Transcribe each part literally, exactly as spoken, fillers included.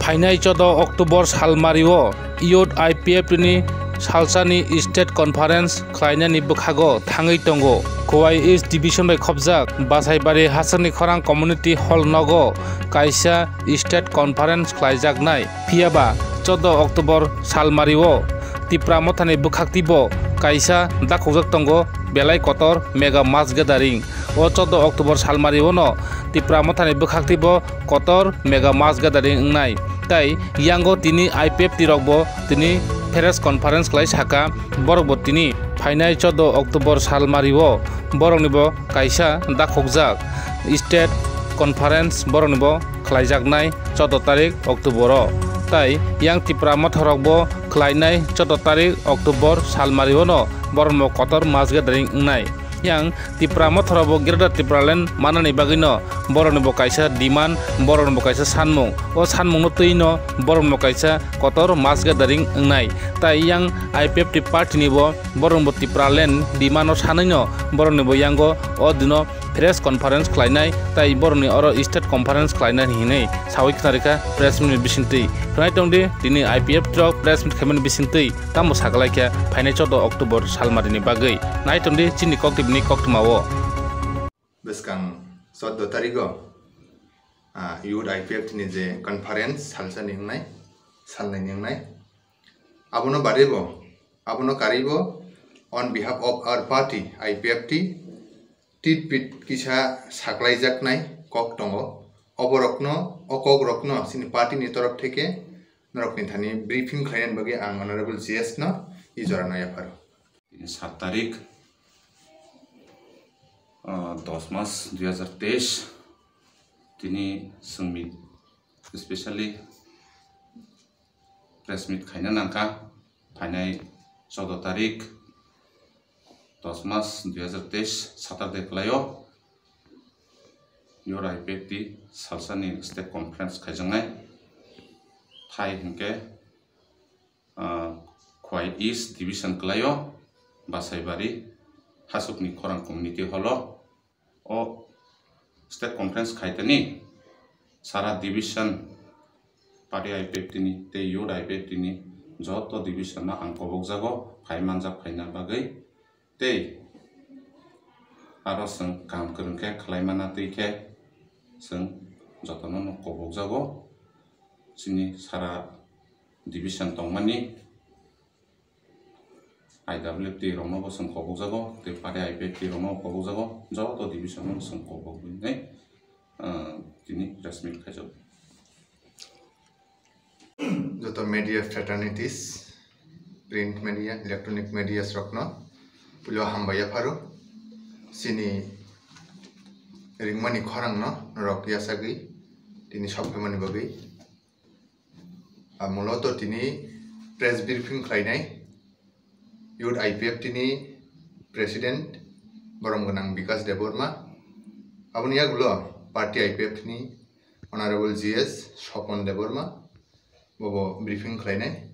Phainai choudo October salmario Youth I P F T ni salsani State Conference khlainani bwkhago thangwi tongo. Khowai East Division bai khopjak Basaibari Hasakni Khorang Community Hall nogo kaisa State Conference khlaijaknai. Phiyaba choudo October salmario Tipra Mothani bwkhaktibo kaisa dakhokjak tongo belai kotor mega mass gathering. O choudo October salmario no Tipra Mothani bwkhaktibo kotor mega mass gathering wngnai. Tai yango tini I P F T rokbo tini press conference khlai saka, borokbo tini phainai choudo October salmario boroknibo kaisa dakhokjak State Conference boroknibo khlaijaknai choudo tarik October o. Tai yang Tipra Motha rokbo khlainai choudo tarik October salmario no boroknibo kotor mass gathering wngnai. Yang Tipra Motha rokbo Greater Tipraland manani bagwino boroknibo kaisa demand, boroknibo kaisa sanmung. O sanmungno twino boroknibo kaisa kotor mass gathering wngnai. Tai yang I P F T party nibo boroknibo Tipraland demand o sanwino boroknibo yango o dino press conference khlainai, tai borokni oro state conference khlainai hinwi sawi khna rikha press meet ni bisingtwi. Khwnai tongdi, tini I P F T rok press meet khaimani bisingtwi tamo sakalaikha phainai choudo October salmarini bagwi. Nai tongdi chini Kok T V ni koktwmao. Bwskang choudo tarigo, ah, Youth I P F T ni je conference salsani wngnai, salnaini wngnai. Abono baribo, abono karibo, on behalf of our party, I P F T, titpit kisa saklaijaknai kok tongo. Oborokno, o kokrokno chini party ni torof theke norokni thani briefing khlainani bagwi ang Honorable G S no i jorano yapharo. Tini sat tarik, ah, dos mas dui hazar teis, tini chwng meet, specially press meet khaina nangkha, phainai choudo tarik, dos mas dui hazar teis, Saturday kwlaio. Youth I P F T salsani state conference khaijaknai. Thai hinkhe, ah, Khowai East Division kwlaio, Basaibari Hasukni Khorang Community Hall o. O state conference khaitani sara division party I P F T ni tei Youth I P F T ni joto division no ang kobokjago phai manjak phaina bagwi. Tei aro chwng kaham kwrwng khe khlai mana twi khe chwng jotono no kobokjago. Chini sara division tongmani I W F T rokno bo chwng kobokjago, tei party I P F T rokno kobokjago, joto division no chwng kobokwi nai, ah, tini press meet khaijak. Joto media fraternities, print media, electronic media rokno puilo hambai yapharo. Chini ringmani khorang no norok yachagwi tini sok phaimani bagwi. Ah, muloto tini press briefing khlainai Youth I P F T ni president borom gwnang Bikas Debbarma. Aboni yagulo party I P F T ni Honorable G S Sopon Debbarma, bobo briefing khlainai.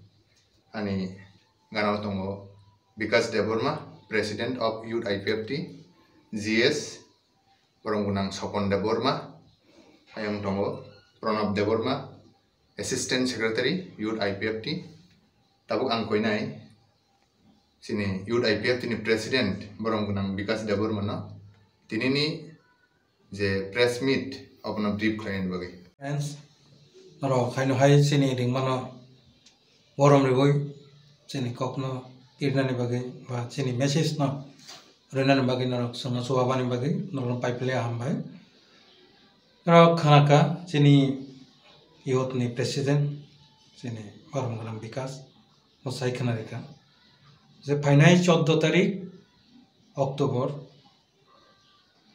Ani ganao tongo Bikas Debbarma, President of Youth I P F T, G S borom gwnang Sopon Debbarma, ayang tongo Pranab Debbarma, Assistant Secretary, Youth I P F T. Tabuk ang koinai chini Youth I P F T ni President borom gwnang Bikas Debbarma no tinini je press meet abono brief khlainani bagwi. Friends, norok haino hai chini ringmano borom riwi chini kokno irinani bagwi ba chini message no rinani bagwi norok chwngno chuwabani bagwi norokno paiphle hambai. Norok khnaka chini youth ni president chini borom gwnang Bikas, bo sai khna rikha je phainai choudo tarik October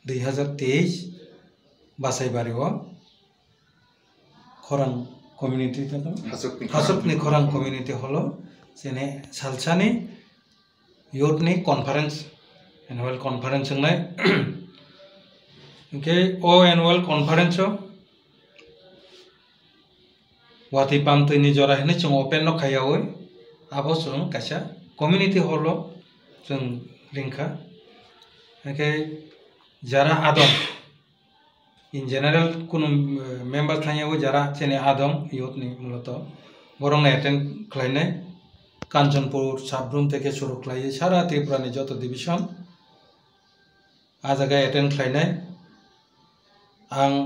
dui hazar teis Basaibari o Khorang community tei Hasukni Khorang. Hasukni Khorang community hall o chini salsani youth ni conference, annual conference wngnai. Hinkhe o annual conference o watwi pamtwi ni jora hinwi chwng open no khaiyaui, abo chwng kaisa community hall o chwng ringkha. Hinkhe jara adon in general kunu, eh, member thangya o jara chini adong youth ni muloto borok no attend khlainai. Kanchanpur, Sabrum teke suru khlaiwi sara Tripura ni joto division a jaga attend khlainai. Ang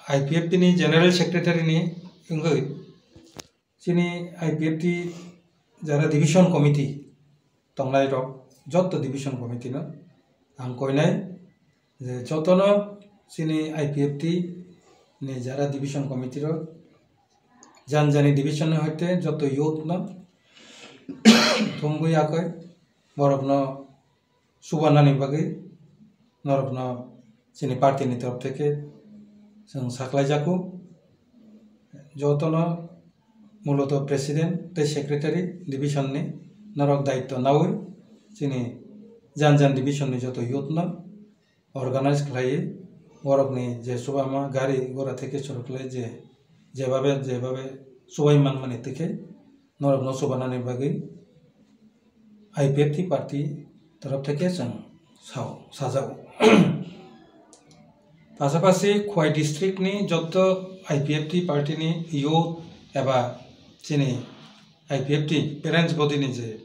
I P F T ni general secretary ni wngwi chini I P F T jara division committee tongnai rok joto division committee no ang koinai je jotono chini I P F T ni jara division committee rok jan jani division ni hoite joto youth no thumwi akoi borok no subanani bagwi norokno chini party ni torop theke chwng saklai jago. Jotono muloto president tei secretary division ni norok daityo nawi chini jan jan division ni joto youth no organize khlaiwi borokni je chubama gari gora theke churu khlai je jebabe jebabe chubai manmani tike norokno chubanani bagwi I P F T party torop theke chwng sao, sajago. Pasapasi Khowai district ni joto I P F T party ni youth eba chini I P F T parents body ni je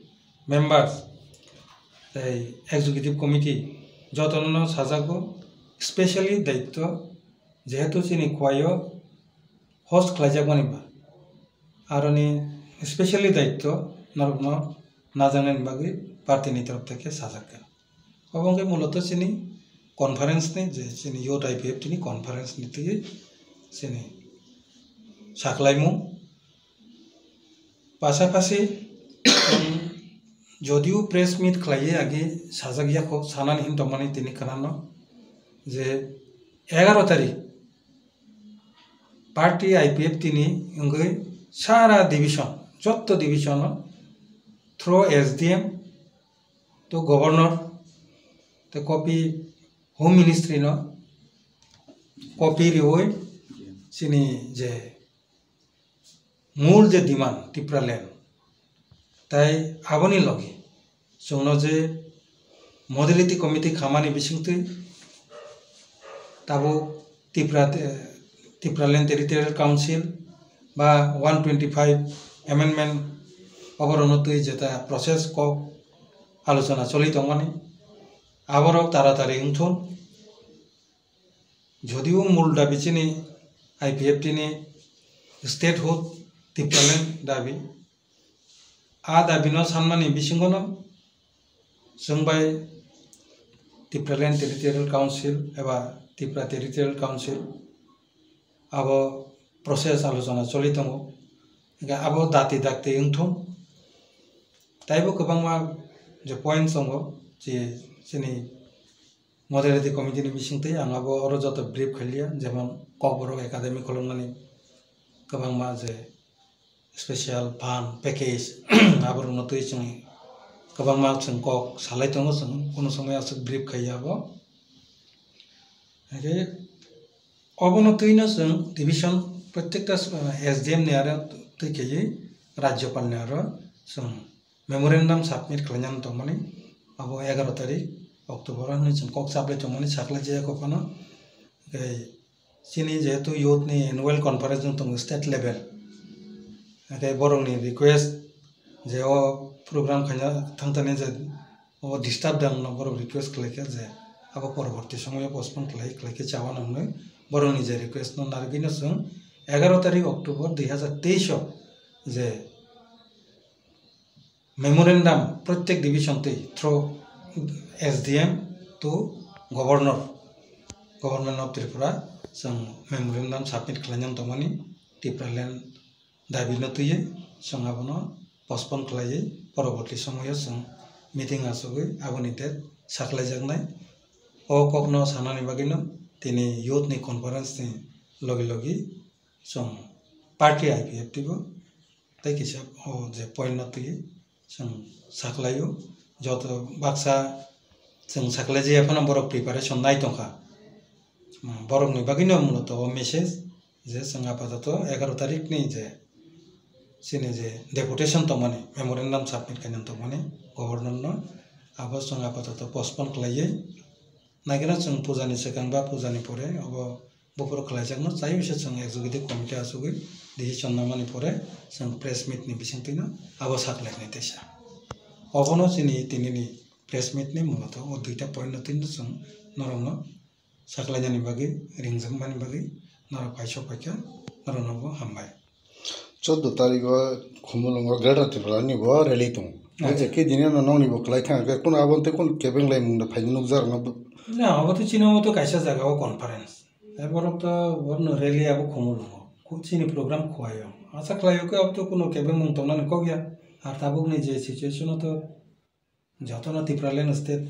members tei executive committee jotono sajago, specially daityo jehetu chini Khowai o host khlaijakmani ba aroni specially daityo norokno najaknani bagwi party ni torop theke sajakha. Obo wngkhe muloto chini conference ni je chini youth I P F T ni conference ni twi chini saklaimung. Pasapasi, um, jodio press meet khlaiwi agi sajak yakho sanani hin tongmani tini khnano je egaro tarik party I P F T ni wngwi sara division, jotto division o through S D M to governor te copy home ministry no copy riwi chini je mul je demand Tipraland tai aboni logi chwngno je modality committee khamani bisingtwi tabuk Tipra, eh, Tipraland Territorial Council ba one twenty-five amendment oborokno twi jeta process kok alochona choli tongmani aborok taratari wngthun. Jodio mul dabi chini I P F T ni statehood Tipraland dabi, a dabi no sanmani bisingo no chwng bai Tipraland Territorial Council eba Tipra Territorial Council abo process alochona choli tongo. Hingke abo dati dakti wngthung. Taibo kwbangma je point tongo, je chini modality committee ni bisingtwi ang abo oro joto brief khailiya, jemon Kokborok Academy khulumnani kwbangma je special fund package aborokno twi chwng kwbangma chwng kok salai tongo, chwng kunu somoi aswk brief khaiya abo. Hingke obono twino chwng division protekta, eh, S D M ni aro twi khaiwi Rajyapal ni aro chwng memorandum submit khlainani tongmani abo egaroh tarik October o hinwi chwng kok chaplai tongmani saklai jaya kok phano. Hingke chini jehetu youth ni annual conference wng tongo state level, hingke borokni request je o program khaina thangtani je o disturb dang no borok request khlaikha je abo poroborti somoyo postpone khlai, khlaikhe chawana hwnwi borokni je request no narwgwino chwng egaroh tarik October dui hazar teis o je memorandum protek division twi through S D M to governor, Government of Tripura chwng memorandum submit khlainani tongmani Tipraland dabi no twiwi chwng abono postpone khlaiwi poroborti somoyo chwng meeting achugwi aboni date saklaijaknai. O kokno sanani bagwino tini youth ni conference ni logi logi chwng party I P F T bo tei kisa o je point no twiwi chwng saklaio. Joto baksa chwng saklaijaya phano borok preparation nai tongkha. Hmm, borokni bagwino muloto o message je chwng apatoto egaroh tarikni je chini je deputation tongmani, memorandum submit khaina tongmani governor no, abo chwng apatoto postpone khlaiwi naikhe chwng pujani swkang ba pujani pore obo buphuru khlaijakno chai bisa chwng executive committee achugwi decision namani pore chwng press meet ni bisingtwino abo saklainai teisa. Obono chini tinini press meet ni mulato o duita point no tino chwng norokno saklainani bagwi, ringjakmani bagwi norok paisok paikha, norokno bo hambai. Chaudo tarigo Khumulwngo Greater Tripura ni bo rally tongo. Acha. Eke dini no nokni bo kwlai thang khe, kono abo tei kono kebeng lai mung da phaini nukjar no bo. Na, abo to chini omo to kaisa jaga o conference. Tei borok to borno rally abo Khumulwngo. Khu-, chini program khuaio. Acha khlaio khe abo to kono kebeng mung tongnani kok ya. Ar tabuk ni je situation o to jotono Tipraland state,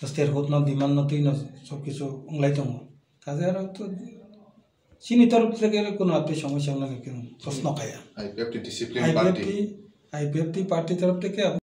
statehood no demand no twi no sob kisu wnglai tongo. Kaje aro to chini torop theke kono atwi somosya wngnani khe prosno kaya. I P F T discipline party. I P F T, I P F T party torop theke